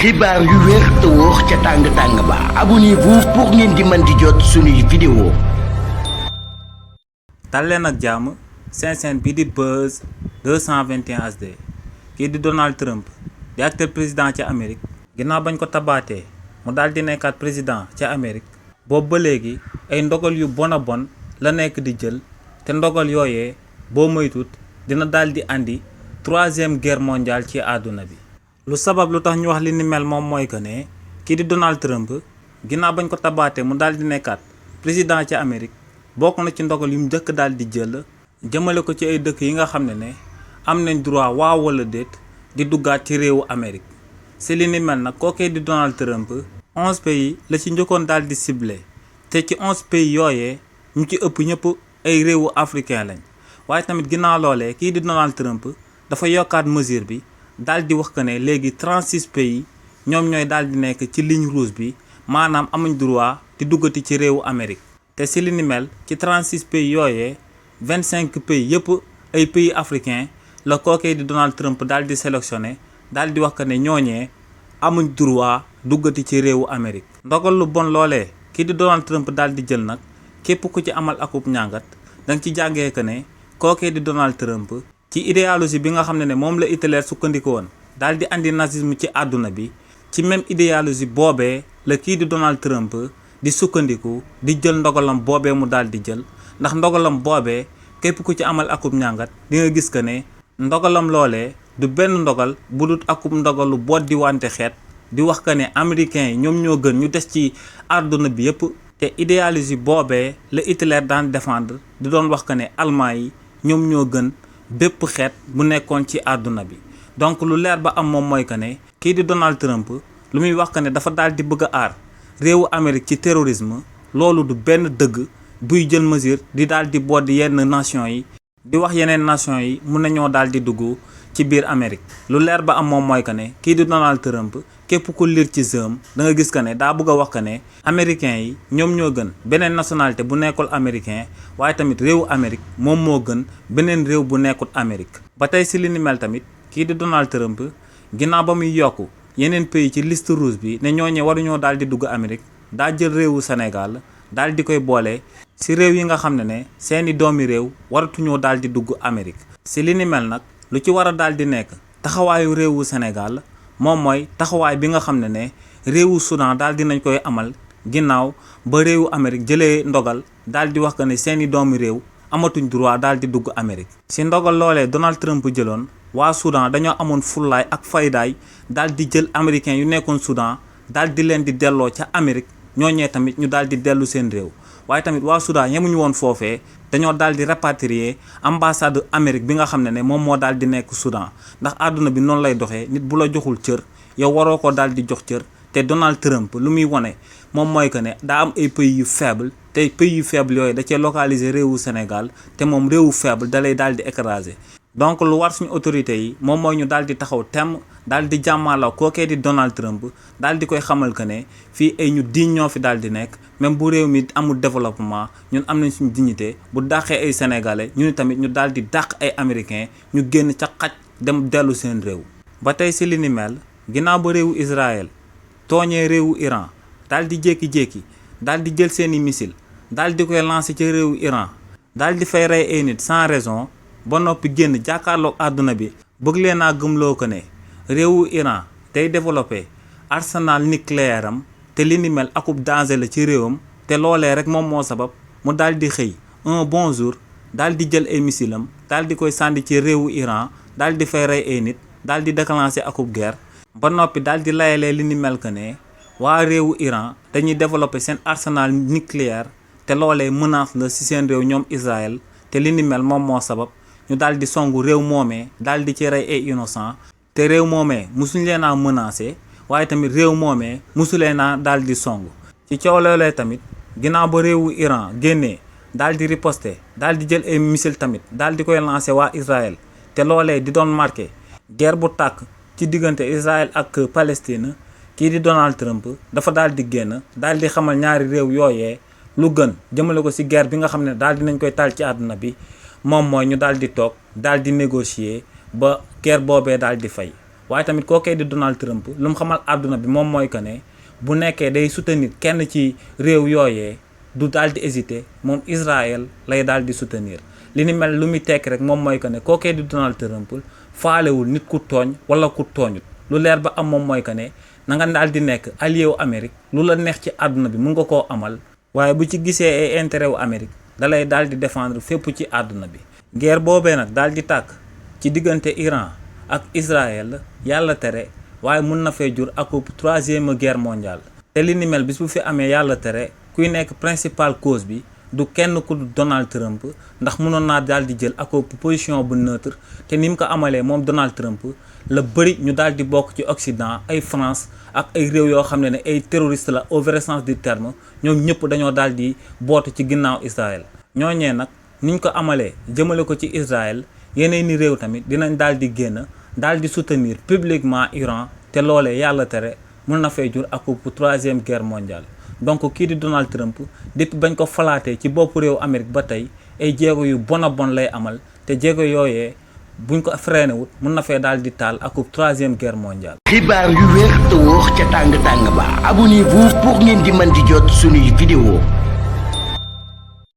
xibaar yu wér te wóor ca tàng ba abonnez-vous pour ngeen di mën di jot suñuy vidéo. dal leen ak jàmm seen chaîne bi di Buzz 221 HD kii di Donald Trump di acteur président ca Amérique ginnaaw bañ ko tabaatee mu daal di nekkaat président ca Amérique boobu ba léegi ay ndogal yu bon a bon la nekk di jël te ndogal yooyee boo moytut dina daal di andi 3e guerre mondiale ci àdduna bi. lu sabab lu tax ñu wax li ni mel moom mooy que ne kii di Donald Trump ginnaaw bañ ko tabaatee mu daal di nekkaat président ca Amérique bokk na ci ndogal yu mu njëkk daal di jël jëmale ko ci ay dëkk yi nga xam ne am nañ droit waaw wala déet di duggaat ci réewu Amérique. si li ni mel nag kookee di Donald Trump 11 pays la ci njëkkoon daal di ciblé te ci 11 pays yooyee ñu ci ëpp ñëpp ay réewu africain lañ waaye tamit ginnaaw loolee kii di Donald Trump dafa yokkaat mesure bi. daal di wax que ne léegi 36 pays ñoom ñooy daal di nekk ci ligne rouge bi maanaam amuñ droit di duggati ci réewu Amérique te si li ni mel ci 36 pays yooyee 25 pays yëpp ay pays africain la kookee di Donald Trump daal di sélectionné daal di wax que ne ñooñee amuñ droit duggati ci réewu Amérique. ndogal lu bon loolee kii di Donald Trump daal di jël nag képp ku ci amal akub ñàngat danga ci jàngee que ne kookee di Donald Trump. ci idéologie bi nga xam ne moom la Hitler sukkandiku woon daal di andi nazisme ci àdduna bi ci même idéologie boobee la kii di Donald Trump di sukkandiku di jël ndogalam boobee mu daal di jël ndax ndogalam boobee képp ku ci amal akub ñàngat di nga gis que ne ndogalam loolee du benn ndogal bu dut akub ndogalu boot di wante xeet di wax que ne américains yi ñoom ñoo gën ñu des ci àdduna bi yépp te idéologie boobee la Hitler daan défendre di doon wax que ne allemand yi ñoom ñoo gën bépp xeet bu nekkoon ci àdduna bi. donc lu leer ba am moom mooy que ne kii di Donald Trump lu muy wax que ne dafa daal di bëgg a aar réewu Amérique ci terrorisme loolu du benn dëgg buy jël mesure di daal di boot yenn nation yi di wax yeneen nation yi mun nañoo daal di dugg ci biir Amérique. lu leer ba am moom mooy que ne kii di Donald Trump képp ku lire ci zëm da nga gis que ne daa bëgg a wax que ne américains yi ñoom ñoo gën beneen nationalité bu nekkul américain waaye tamit réewu Amérique moom moo gën beneen réew bu nekkul Amérique. ba tey si li ni mel tamit kii di Donald Trump ginnaaw ba muy yokk yeneen pays ci liste rouge bi ne ñooñee waruñoo daal di dugg Amérique daa jël réewu Sénégal daal di koy boole si réew yi nga xam ne seeni doomi réew waratuñoo daal di dugg Amérique. si li ni mel nag lu ci war a daal di nekk taxawaayu réewu Sénégal moom mooy taxawaay bi nga xam ne réewu Soudan daal dinañ koy amal ginnaaw ba réewu Amérique jëlee ndogal daal di wax que ne seeni doomi réew amatuñ droit daal di dugg Amérique. si ndogal loolee Donald Trump jëloon waa Soudan dañoo amoon fullaay ak faydaay daal di jël américains yu nekkoon Soudan daal di leen di delloo ca Amérique ñooñee tamit ñu daal di dellu seen réew. waaye tamit waa Soudan yemuñu woon foofee dañoo daal di rapatrier ambassade Amérique bi nga xam ne moom moo daal di nekk Soudan ndax àdduna bi noonu lay doxee nit bu la joxul cër yow waroo ko daal di jox cër te Donald Trump lu muy wane moom mooy que ne daa am ay pays yu faible te pays yu faible yooyu da cee localiser réewu Sénégal te moom réewu faible da lay daal di écraser. donc lu war suñu autorités yi moom mooy ñu daal di taxaw temm daal di jàmmaalaw kookee di Donald Trump daal di koy xamal que ne fii ay ñu diñ ñoo fi daal di nekk même bu réew mi amul développement ñun am nañ suñu dignité bu dàqee ay sénégalais ñun tamit ñu daal di dàq ay américains ñu génn ca xaj dem dellu seen réew. ba tey si li ni mel ginnaaw ba réewu Israël tooñee réewu Iran daal di jékki-jékki daal di jël seeni missile daal di koy lancer ci réewu Iran daal di fay rey ay nit sans raison. ba noppi génn jàkkaarloog àdduna bi bëgg leen a gëmloo ko ne réewu Iran day développé arsenal nucléaire am te li ni mel akub danger la ci réewam te loolee rek moom moo sabab mu daal di xëy un bon jour daal di jël ay missilam daal di koy sànni ci réewu Iran daal di fay rey ay nit daal di déclenché akub guerre ba noppi daal di layalee li ni mel que ne waa réewu Iran dañuy développé seen arsenal nucléaire te loolee menace la ci seen réew ñoom Israël te li ni mel moom moo sabab ñu daal di songu réew moomee daal di ci rey ay innocent te réew moomee musuñ leen a menacé waaye tamit réew moomee musu leen a daal di songu. ci coow loolee tamit ginnaaw ba réewu Iran génnee daal di riposter daal di jël ay missile tamit daal di koy lancé waa Israël te loolee di doon marqué guerre bu tàkk ci diggante Israël ak Palestine kii di Donald Trump dafa daal di génn daal di xamal ñaari réew yooyee lu gën jëmale ko ci guerre bi nga xam ne daal dinañ koy taal ci àdduna bi. moom mooy ñu daal di toog daal di négocier ba guerre boobee daal di fay waaye tamit kookee di Donald Trump lu mu xamal àdduna bi moom mooy que ne bu nekkee day soutenir kenn ci réew yooyee du daal di hésiter moom Israël lay daal di soutenir li ni mel lu muy tekki rek moom mooy que ne kookee di Donald Trump faalewul nit ku tooñ wala ku tooñut lu leer ba am moom mooy que ne na nga daal di nekk allié wu Amérique lu la neex ci àdduna bi mun nga koo amal waaye bu ci gisee ay intérêt wu Amérique da lay daal di défendre fépp ci àdduna bi. guerre boobee nag daal di tàkk ci diggante Iran ak Israël yàlla tere waaye mun na fee jur ak 3e guerre mondiale te li ni mel bis bu fi amee yàlla tere kuy nekk principale cause bi du kenn ku Donald Trump ndax mënoon naa daal di jël ak position bu neutre te ni mu ko amalee moom Donald Trump la bëri ñu daal di bokk ci Occident ay France ak ay réew yoo xam ne ay terroriste la au vrai sens du terme ñoom ñëpp dañoo daal di bootu ci ginnaaw Israël ñooñee nag niñ ko amalee jëmale ko ci Israël yeneen ni réew tamit dinañ daal di génn daal di soutenir publiquement Iran te loolee yàlla tere mun na fay jur ak 3e guerre mondiale. donc kii di Donald Trump depuis bañ ko falaatee ci bopp réew Amérique ba tey ay jéego yu bon a bon lay amal te jéego yooyee buñ ko freiné wut mun na fee daal di taal ak 3e guerre mondiale. xibaar yu wér te wóor ca tàng tàng ba abonnez-vous pour ngeen di mën di jot suñuy vidéo